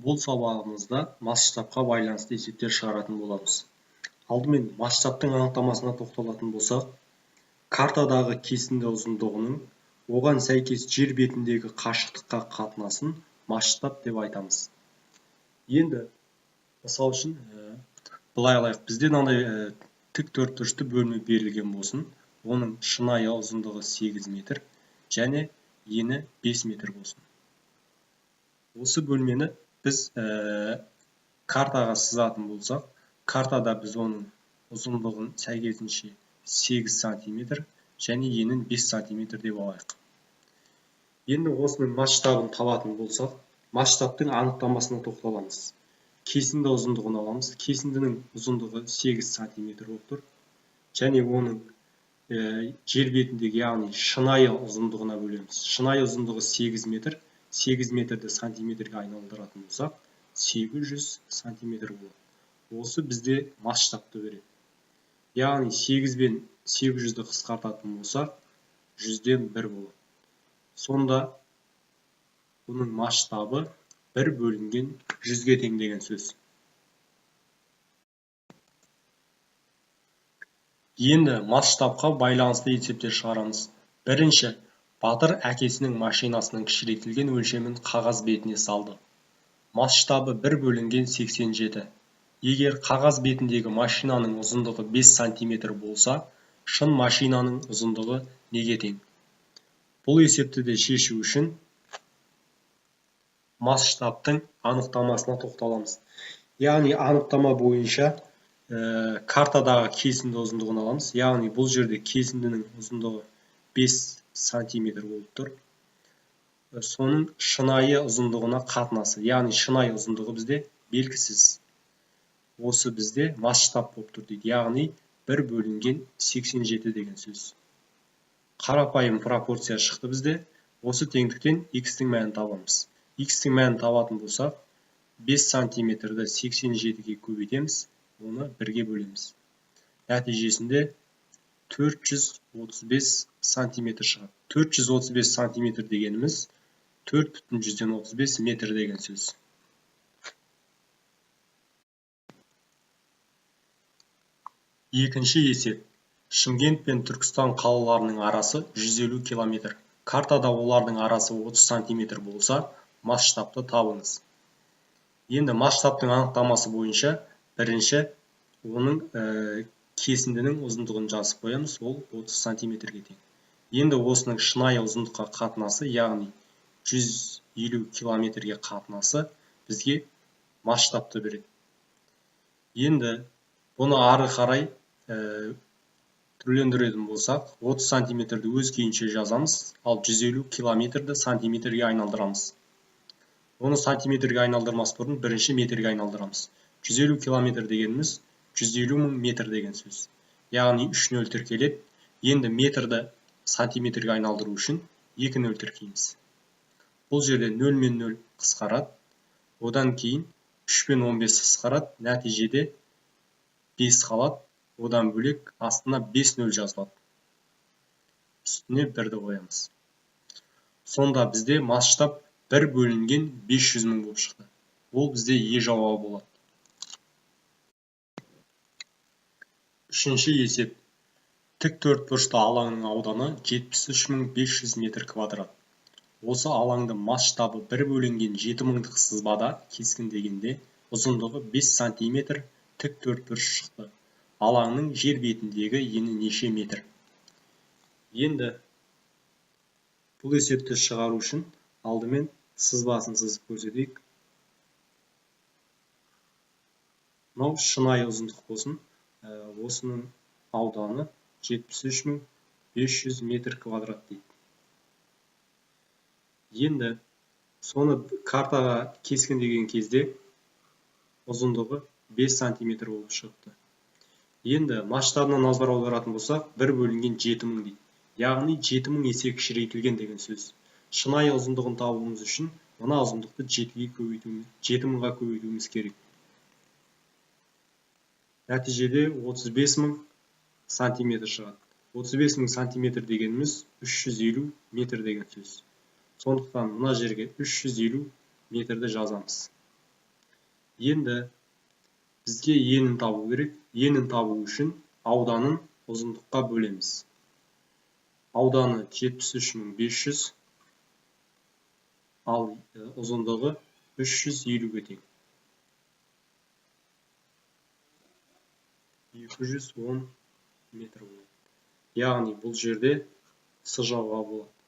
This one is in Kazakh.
Бұл сабағымызда масштабқа байланысты есептер шығаратын боламыз. Алдымен масштабтың анықтамасына тоқталатын болсақ, картадағы кесінді ұзындығының оған сәйкес жер бетіндегі қашықтыққа қатынасын масштаб деп айтамыз. Енді мысал үшін былай алайық, бізде мынандай тік төртбұрышты бөлме берілген болсын, оның шынайы ұзындығы 8 метр және ені 5 метр болсын. Осы бөлмені біз картаға сызатын болсақ, картада біз оның ұзындығын сәйкесінше 8 сантиметр және енін 5 сантиметр деп алайық. Енді осының масштабын табатын болсақ, масштабтың анықтамасына тоқталамыз. Кесінді ұзындығын аламыз. Кесіндінің ұзындығы 8 сантиметр болып тұр. Және оның жер бетіндегі, яғни шынайы ұзындығына бөлеміз. Шынайы ұзындығы 8 метр. 8 метрді сантиметрге айналдыратын болсақ, 800 сантиметр болады. Осы бізде масштабты береді. Яғни 8 бен 800-ді қысқартатын болсақ, 100-ден 1 болады. Сонда бұның масштабы 1 бөлінген 100-ге тең деген сөз. Енді масштабқа байланысты есептер шығарамыз. Бірінші, Батыр әкесінің машинасының кішірейтілген өлшемін қағаз бетіне салды. Масштабы 1 бөлінген 87. Егер қағаз бетіндегі машинаның ұзындығы 5 сантиметр болса, шын машинаның ұзындығы неге тең? Бұл есепті де шешу үшін масштабтың анықтамасына тоқталамыз. Яғни анықтама бойынша картадағы кесінді ұзындығын аламыз. Яғни бұл жерде кесіндінің ұзындығы 5 сантиметр болып тұр. Соның шынайы ұзындығына қатынасы, яғни шынайы ұзындығы бізде белгісіз. Осы бізде масштаб болып тұр дейді. Яғни 1 бөлінген 87 деген сөз. Қарапайым пропорция шықты бізде. Осы теңдіктен x-тің мәнін табамыз. X-тің мәнін табатын болсақ, 5 сантиметрді 87-ге көбейтеміз, оны 1-ге бөлеміз. Нәтижесінде 435 сантиметр шығады. 435 сантиметр дегеніміз 4,35 метр деген сөз. Екінші есеп. Шымкент пен Түркістан қалаларының арасы 150 километр. Картада олардың арасы 30 сантиметр болса, масштабты табыңыз. Енді масштабтың анықтамасы бойынша бірінші оның кесіндінің ұзындығын жазып қоямыз, ол 30 сантиметрге тең. Енді осының шынайы ұзындыққа қатынасы, яғни 150 километрге қатынасы бізге масштабты береді. Енді бұны ары қарай түрлендіретін болсақ, 30 сантиметрді өз күйінше жазамыз, ал 150 километрді сантиметрге айналдырамыз. Оны сантиметрге айналдырмас бұрын бірінші метрге айналдырамыз. 150 километр дегеніміз 150 мың метр деген сөз. Яғни 3 нөл тіркеледі. Енді метрді сантиметрге айналдыру үшін 2 нөл тіркейміз. Бұл жерде 0 мен 0 қысқарады. Одан кейін 3 пен 15 қысқарады. Нәтижеде 5 қалады. Одан бөлек астына 5 нөл жазылады. Үстіне 1-ді қоямыз. Сонда бізде масштаб 1 бөлінген 500 мың болып шықты. Ол бізде Е жауабы болады. Үшінші есеп. Тік төртбұрышты алаңның ауданы 73500 метр квадрат. Осы алаңды масштабы 1 бөлінген 7 мыңдық сызбада кескіндегенде ұзындығы 5 сантиметр тік төртбұрыш шықты. Алаңның жер бетіндегі ені неше метр? Енді бұл есепті шығару үшін алдымен сызбасын сызып көрсетейік. Мынау шынайы ұзындық болсын. Осының ауданы 73500 метр квадрат дейді. Енді соны картаға кескіндеген кезде ұзындығы 5 сантиметр болып шығыпты. Енді масштабына назар аударатын болсақ, 1 бөлінген 7000 дейді. Яғни 7000 есе кішірейтілген деген сөз. Шынайы ұзындығын табуымыз үшін мына ұзындықты 7000-ға көбейтуіміз керек. Нәтижеде 35000 сантиметр шығады. 35000 сантиметр дегеніміз 350 метр деген сөз. Сондықтан мына жерге 350 метрді жазамыз. Енді бізге енін табу керек. Енін табу үшін ауданын ұзындыққа бөлеміз. Ауданы 73 500, ал ұзындығы 350-ге тең. 210 метр болады. Яғни бұл жерде С жауабы болады.